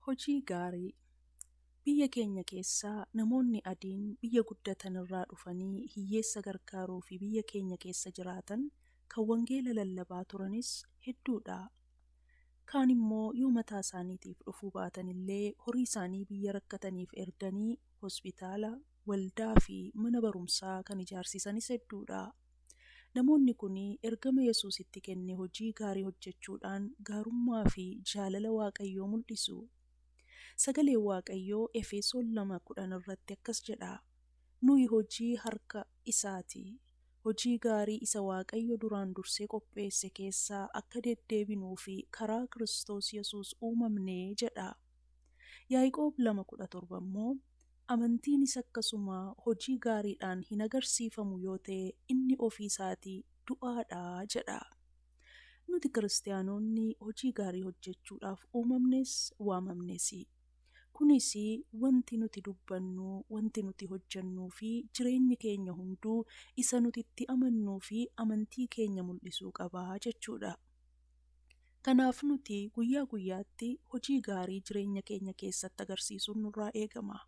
Hojii Gaarii Biyya keenya keessa namoonni adiin biyya guddatan irraa dhufanii hiyyeessa gargaaruu fi biyya keenya keessa jiraatan kan wangeela lallabaa turanis hedduu dha. Kaan immoo yoo mataa isaaniitiif dhufuu baatan illee horii isaanii biyya rakkataniif erganii hospitaala, waldaa fi mana barumsaa kan ijaarsisanis hedduu dha. Namoonni kun ergama Yesuus itti kenne hojii gaarii hojjechuudhaan gaarummaa fi jaalala Waaqayyoo mul'isu. Sagaleen Waaqayyoo Efesoon 2:10 irratti akkas jedha, Nuyi hojii harka isaa ti, hojii gaarii isa Waaqayyo duraan dursee qopheesse keessa akka deddeebinuuf karaa Kiristoos Yesuus uumamne jedha. Yaaqoob 2:17 immoo, Amantiinis akkasuma hojii gaariidhaan hin agarsiifamu yoo ta'e inni ofii isaatii du'aa dha jedha. Nuti Kiristiyaanonni hojii gaarii hojjechuudhaaf uumamnes waamamnes. Kunis wanti nuti dubbannu, wanti nuti hojjennuu fi jireenyi keenya hunduu isa nuti itti amannuu fi amantii keenya mul'isuu qaba jechuudha. Kanaaf nuti guyyaa guyyaatti hojii gaarii jireenya keenya keessatti agarsiisuun nurraa eegama.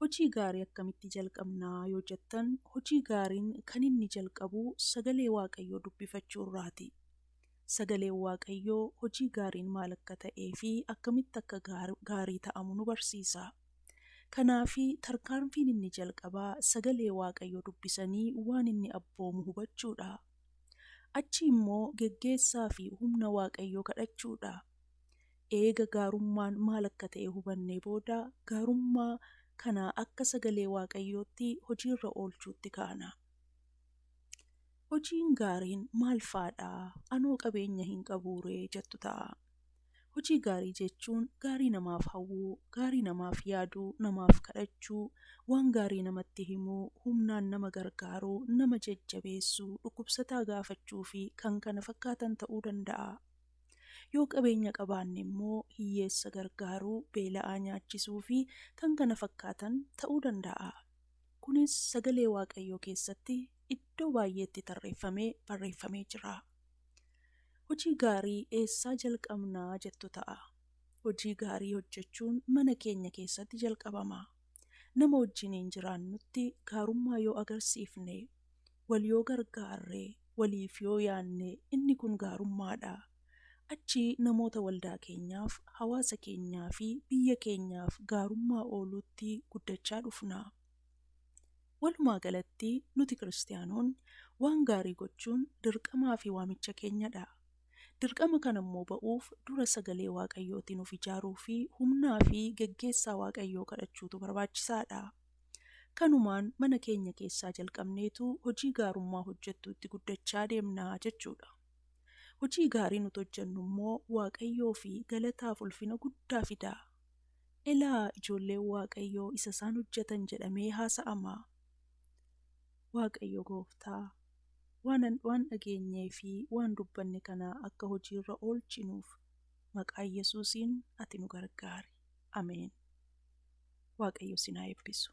Hojii gaarii akkamitti jalqabna yoo jettan, hojii gaariin kan inni jalqabu sagalee Waaqayyoo dubbifachuu irraati. Sagaleen Waaqayyoo hojii gaariin maal akka ta'ee fi akkamitti akka gaarii ta'amu nu barsiisa. Kanaaf tarkaanfiin inni jalqabaa sagalee Waaqayyoo dubbisanii waan inni abboomu hubachuudha. Achii immoo geggeessaa fi humna Waaqayyoo kadhachuudha. Eega gaarummaan maal akka ta'e hubannee booda gaarummaa kana akka sagalee Waaqayyootti hojiirra oolchuutti kaana. Hojiin gaariin maal faadha? Anoo qabeenya hin qabuuree jettu ta'a. Hojii gaarii jechuun gaarii namaaf hawwuu, gaarii namaaf yaaduu, namaaf kadhachuu, waan gaarii namatti himuu, humnaan nama gargaaruu, nama jajjabeessuu, dhukkubsataa gaafachuu fi kan kana fakkaatan ta'uu danda'a. Yoo qabeenya qabaanne immoo hiyyeessa gargaaruu, beela'aa nyaachisuu fi kan kana fakkaatan ta'uu danda'a. Kunis sagalee Waaqayyoo keessatti iddoo baay'eetti tarreeffamee barreeffamee jira. Hojii gaarii eessaa jalqabna jettu ta'a. Hojii gaarii hojjechuun mana keenya keessatti jalqabama. Nama wajjiniin jiraannutti gaarummaa yoo agarsiifne, wal yoo gargaarre, waliif yoo yaanne inni kun gaarummaadha. Achii namoota waldaa keenyaaf, hawaasa keenyaa fi biyya keenyaaf gaarummaa ooluutti guddachaa dhufna. Walumaa galatti nuti Kiristiyaanonni waan gaarii gochuun dirqamaa fi waamicha keenyadha. Dirqama kana immoo ba'uuf dura sagalee Waaqayyootiin of ijaaruu fi humnaa fi geggeessaa Waaqayyoo kadhachuutu barbaachisaadha. Kanumaan mana keenya keessaa jalqabneetu hojii gaarummaa hojjettuutti guddachaa deemna jechuudha. Hojii gaarii nuti hojjennu immoo Waaqayyoo fi galataaf ulfina guddaa fida. Elaa ijoolleen Waaqayyoo isa isaan hojjetan jedhamee haasa'ama. Waaqayyo gooftaa, waan, waan dhageenyee fi waan dubbanne kana akka hojiirra oolchinuuf maqaa Yesuusiin ati nu gargaari. Ameen. Waaqayyo isin haa eebbisu.